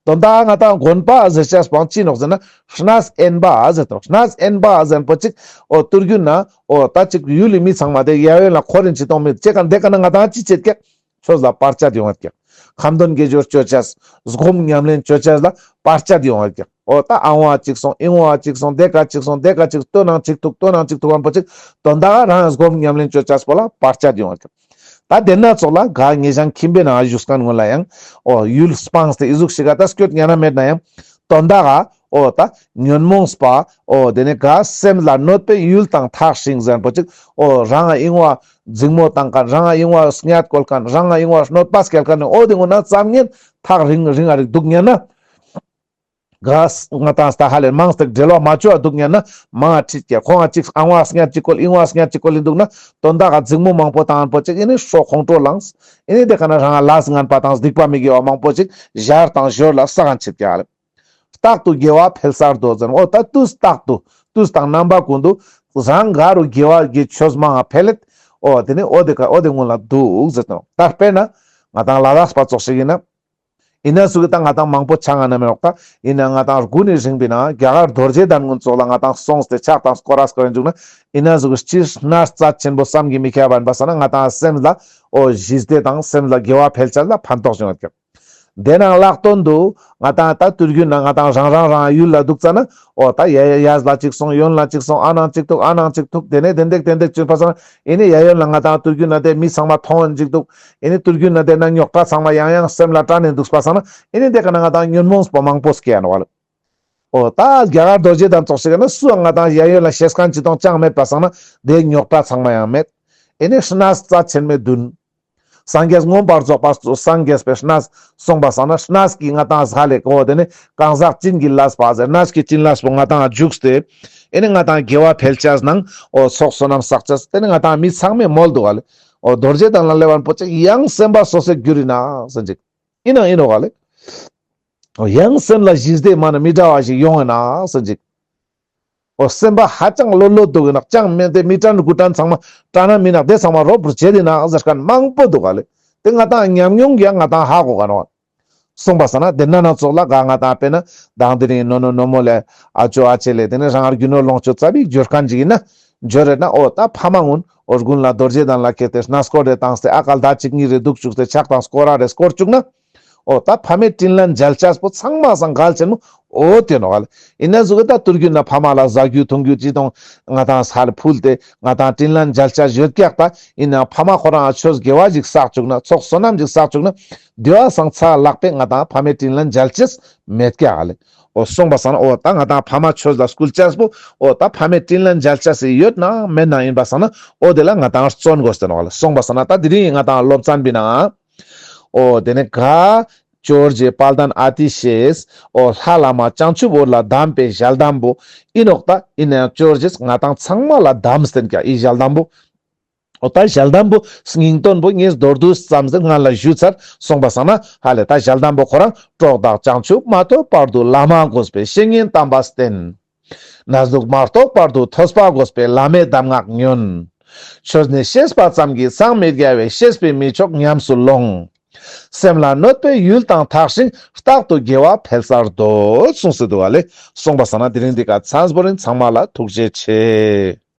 དོན་དག་ང་ཏང་དགོན་པ་ཟེར་ཅེས་པོ་ཅི་ནོག་ཟེར་ན་གནས་དབེན་པ་ཟེར་དོ། གནས་དབེན་པ་ཟེར་པོ་ཅིག་འོ་དུས་རྒྱུན་ན་འོ་ད་ཅིག་ཡུལ་ལི་མི་ཚང་མ་དེ་གཡས་གཡོན་ལ་འཁོར་རིན་ཅི་གཏོང་མི་ཅེ་ག་དེ་ཀ་ན་ང་ཏང་ཅི་བྱེད་ཀྱག་ཆོས་ལ་བར་ཆད་ཡོང་ཡོད་ཀྱག་ཁ་འདོན་དགེ་སྦྱོར་ཅོ་ཅེས། སྒོམ་ཉམས་ལེན་ཅོ་ཅེས་ལ་བར་ཆད་ཡོང་ཡོད་ཀྱག་འོ་ད་ཨ་ངོ་ཅིག་སོང་ཨི་ངོ་ཅིག་སོང་དེ་ཀ་ཅིག་སོང་དེ་ཀ་ཅིག་ལྟོས་ནང་ཅིག་ཐུག་ལྟོས་ནང་ཅིག་ཐུག་ཡིན་པོ་ཅིག་དོན་དག་རང་སྒོམ་ཉམས་ལེན་ཅོ་ཅེས་པོ་ལ་བར་ཆད་ཡོང་ཡོད་ཀྱག་ད་དེ་ན་ཙོགས་ལ་ག་ངེ་ཞང་ཁྱིམ་པའི་ནང་བཞུགས་མཁན་ངོ་ལ་ཡང་འོ་ཡུལ་སྤངས་ཏེ་ཨི་ཟུག་ཞིག་ག་ད་སྐྱོད་ཉན་ན་མེད་ན་ཡང་དོན་དག་ག་འོ་ད་ཉོན་མོངས་པ་འོ་དེ་ནི་ག་སེམས་ལ་གནོད་པའི་ཡུལ་དང་ཐག་རིང་ཟེར་པོ་ཅིག་འོ་རང་ཨི་ངོ་འཛིང་མོ་བཏང་མཁན་རང་ཨི་ངོ་སྙད་བཀོལ་མཁན་རང་ཨི་ངོ་གནོད་པ་སྐྱེལ་མཁན་ནི་འོ་དེ་ངོ་ན་ཙམ་ཉན་ཐག་རིང་རིང་ཨ་རིག་འདུག་ཉན་ན། ག་ང་ཏང་ད་ཧ་ལས་མང་སྟེ་འབྲེལ་བ་མ་བཅོ་བ་འདུག་ཉན་ན་མང་ང་ཁྲིད་ཀྱག་ཁོང་ང་ཅིག་ཨ་ངོ་སྙད་ཅིག་བཀོལ་ཨི་ངོ་སྙད་ཅིག་བཀོལ་ཡིན་འདུག་ན་དོན་དག་ག་འཛིང་མོ་མང་པོ་བཏང་ཡིན་པོ་ཅིག་ཨེ་ནི་ཤོ་ཁོང་ཁྲོ་ལངས། ཨེ་ནི་དེ་ཀ་ན་རང་ལས་ངན་པ་དང་སྡིག་པ་མི་དགེ་བ་མང་པོ་ཅིག་ཞར་དང་ཞོར་ལ་བསགས་ཡིན་ཆེད་ཀྱག་ལེ། རྟག་ཏུ་དགེ་བ་འཕེལ་སར་འདོད་ཟེར། འོ་ད་དུས་རྟག་ཏུ་དུས་དང་རྣམ་པ་ཀུན་ཏུ་རང་ག་རུ་དགེ་བ་གི་ཆོས་མང་ང་འཕེལ་ལེད། འོ་དེ་ནི་འོ་དེ་ཀ་འོ་དེ་སྔོན་ལ་འདུག་ཟེར་དང་། ད་དཔེར་ན་ང་ཏང་ལ་དྭགས་པ་ཙོགས་ཤིག་ཡིན་ན། ཡིན་ན་ཟུག་གི་ད་ང་ཏང་མང་པོ་ཆ་ང་ན་མེད་རོགས། ད་ཡིན་ན་ང་ཏང་དགུན་ནི་རིང་པའི་ནང་རྒྱ་གར་རྡོ་རྗེ་གདན་ངོ་ཙོགས་ལ་ང་ཏང་སོང་སྟེ་ཕྱག་དང་སྐོར་ར་སྐོར་ཡིན་འཇུག་ན་ཡིན་ན་ཟུག་གི་སྤྱིར་གནས་རྩ་ཆེན་པོ་བསམ་གྱིས་མི་ཁྱབ་པ་ཡིན་པ་སང་ན་ང་ཏང་སེམས་ལ་འོ་ཞི་བདེ་དང་སེམས་ལ་དགེ་བ་འཕེལ་ཆ་ལ་ཕན་ཐོགས་བྱུང་ཡོད་ཀྱག་དེ་ནང་ལྷག་དོན་དུ་ང་ཏང་ད་དུས་རྒྱུན་ན་ང་ཏང་རང་རང་རང་ཡུལ་ལ་འདུག་ཙ་ན་འོ་ད་ཡ་ཡ་ཡ་ལ་ཅིག་སོང་ཡོན་ལ་ཅིག་སོང་ཨ་ནང་ཅིག་ཐུག་ཨ་ནང་ཅིག་ཐུག་དེ་ནས་དེ་འདེག་དེ་འདེག་བྱུང་པ་སང་ན་ཡིན་ནི་ཡ་ཡོན་ལ་ང་ཏང་དུས་རྒྱུན་ན་དེ་མི་ཚང་མ་མཐོང་ཡིན་ཅིག་འདུག་ཡིན་ནི་དུས་རྒྱུན་ན་དེ་ན་རྙོག་དྲ་ཚང་མ་ཡང་ཡང་སེམས་ལ་དྲན་ནས་འདུག་པ་སང་ན་ཡིན་ནི་དེ་ཀ་ན་ང་ཏང་ཉོན་མོངས་པོ་མང་པོ་སྐྱེ་ཡ་ནོག་ལེ། འོ་ད་རྒྱ་གར་རྡོ་རྗེ་གདན་ཙོགས་ཤིག་ན་སུའང་ང་ཏང་ཡ་ཡོད་ལ་ཤེས་མཁན་ཅི་དང་ཅང་མེད་པ་སང་ན་དེ་རྙོག་དྲ་ཚང་མ་ཡང་མེད། ཨེ་ནི་གནས་རྩ་ཆེན་མོའི་མདུན། སངས་རྒྱས་མངོན་པར་རྫོགས་པར་སངས་རྒྱས་པའི་གནས་སོང་པ་སང་ན་གནས་ཀྱི་ང་ཏང་ཟ་ལེ་གོ་དེ་ནི་གང་ཟག་བྱིན་གྱིས་བརླབས་པ་ཟེར་གནས་ཀྱི་བྱིན་རླབས་པོ་ང་ཏང་འཇུག་སྟེ། ཨེ་ནི་ང་ཏང་དགེ་བ་འཕེལ་ཆས་ནང་འོ་ཚོགས་བསོད་ནམས་བསགས་ཆས་དེ་ནི་ང་ཏང་མི་ཚང་མས་མོལ་འདུག་ག་ལེ། འོ་རྡོ་རྗེ་གདན་ལ་སླེབས་པ་པོ་ཅིག་ཡང་སེམས་པ་སོ་སོར་འགྱུར་ཡིན་ན་ཟེར་ཅིག་ཡིན་ན་ཡིན་ནོག་ག་ལེ། འོ་ཡང་སེམས་ལ་ཞི་བདེ་མ་ན་མི་འདྲ་བ་ཞིག་ཡོང་ཡིན་ན་ཟེར་ཅིག་འོ་སེམས་པ་ཧ་ཅང་ལོ་ལོ་འདུག་ཡིན་ནག་ཅང་མེད་དེ་མི་དྲན་དགུ་དྲན་ཚང་མ་དྲན་ན་མི་ནག་དེ་ཚང་མ་རོབ་རུ་བྱེད་དེ་ནག་ཟེར་མཁན་མང་པོ་འདུག་ག་ལེ། དེ་ང་ཏང་ཉམས་མྱོང་གིས་ང་ཏང་ཧ་གོ་ག་ནོག་གསུངས་པ་སང་ན་དེ་ན་ན་ཚོགས་ལ་ག་ང་ཏང་དཔེར་ན་དང་དེ་རིང་ནོ་ནོ་ནོ་མོ་ལེ་ཨ་ཅོ་ཨ་ཅེ་ལེ་དེ་ནི་རང་རྒྱུ་ནོར་ལོངས་སྤྱོད་ཙ་པིག་འབྱོར་མཁན་ཅིག་ཡིན་ན་འབྱོར་རེད་ན་འོ་ད་ཕ་མ་ངུན་འོ་དགུན་ལ་རྡོ་རྗེ་གདན་ལ་ཁྱེར་ཏེ་གནས་སྐོར་རེ་བཏང་སྟེ་ཨ་ཀལ་ད་གཅིག་གཉིས་རེ་འདུག་བཅུག་སྟེ་ཕྱག་དང་སྐོར་ར་རེ་སྐོར་བཅུག་ན། འོ་ད་ཕ་མའི་དྲིན་ལན་འཇལ་ཅེས་པོ་ཚང་མ་སང་གལ་ཆེན་མོ་འོ་དེ་ནོག་ལེ། ཡིན་ན་ཟུག་གི་ད་ཏུར་རྒྱུན་ན་ཕ་མ་ལ་ཟ་རྒྱུ་འཐུང་རྒྱུ་ཅི་དང་ང་ཏང་སལ་ཕུལ་ཏེ་ང་ཏང་དྲིན་ལན་འཇལ་ཅེས་ཡོད་ཀྱག་ད་ཡིན་ན་ཕ་མ་ཁོ་རང་ཆོས་དགེ་བ་ཞིག་བསགས་བཅུག་ན་ཚོགས་བསོད་ནམས་ཞིག་བསགས་བཅུག་ན་དེ་བ་སང་ཚ་ལག་པས་ང་ཏང་ཕ་མའི་དྲིན་ལན་འཇལ་ཅེས་མེད་ཀྱག་ལེ། འོ་གསུངས་པ་སང་ན་འོ་ད་ང་ཏང་ཕ་མ་ཆོས་ལ་སྐུལ་ཅེས་པོ་འོ་ད་ཕ་མའི་དྲིན་ལན་འཇལ་ཅེས་སི་ཡོད་ན་མེད་ན་ཡིན་པ་སང་ན་འོ་དེ་ལ་ང་ཏང་བརྩོན་དགོས་ཏེ་ནོག་ལེ། གསུངས་པ་སང་ན་ད་དེ་རིང་ང་ཏང་སློབ་ཚན་པའི་ནང་འོ་དེ་ནི་ག་ཇོ་བོ་རྗེ་དཔལ་ལྡན་ཨ་ཏི་ཤས་འོ་ལྷ་བླ་མ་བྱང་ཆུབ་འོད་ལ་གདམས་པའི་ཞལ་གདམས་པོ་ཨིན་ནོག་ད་ཡིན་ན་ཡང་ཇོ་བོ་རྗེས་ང་ཏང་ཚང་མ་ལ་གདམས་ཏེ་ཀྱག་ཨི་ཞལ་གདམས་པོ། འོ་ད་ཞལ་གདམས་པོ་སྙིང་དོན་པོ་ངས་མདོར་བསྡུས་ཙམ་ཟེར་ང་ལ་ཞུས་ཚར། གསུངས་པ་སང་ན་ཧ་ལེ་ད་ཞལ་གདམས་པོ་ཁོ་རང་གྲོགས་དག་བྱང་ཆུབ་མ་ཐོབ་བར་དུ་བླ་མ་དགོས་པས་བཤེས་གཉེན་དམ་པ་བསྟེན། གནས་ལུགས་མ་རྟོགས་བར་དུ་ཐོས་པ་དགོས་པས་བླ་མའི་གདམས་ངག་ཉོན། ཆོས་ནི་ཤེས་པ་ཙམ་གྱིས་སངས་མི་རྒྱ་བས། ཤེས་པས་མི་ཆོག་ཉམས་སུ་ལོངས། སེམས་ལ་གནོད་པའི་ཡུལ་དང་ཐག་ཞིང་རྟག་ཏུ་དགེ་བ་འཕེལ་སར་འདོད། གསུངས་སེ་འདུག་ག་ལེ། གསུངས་པ་སང་ན་དེ་རིང་འདི་ཀ་ཚང་པོ་རིན་ཚང་མ་ལ་ཐུགས་རྗེ་ཆེ།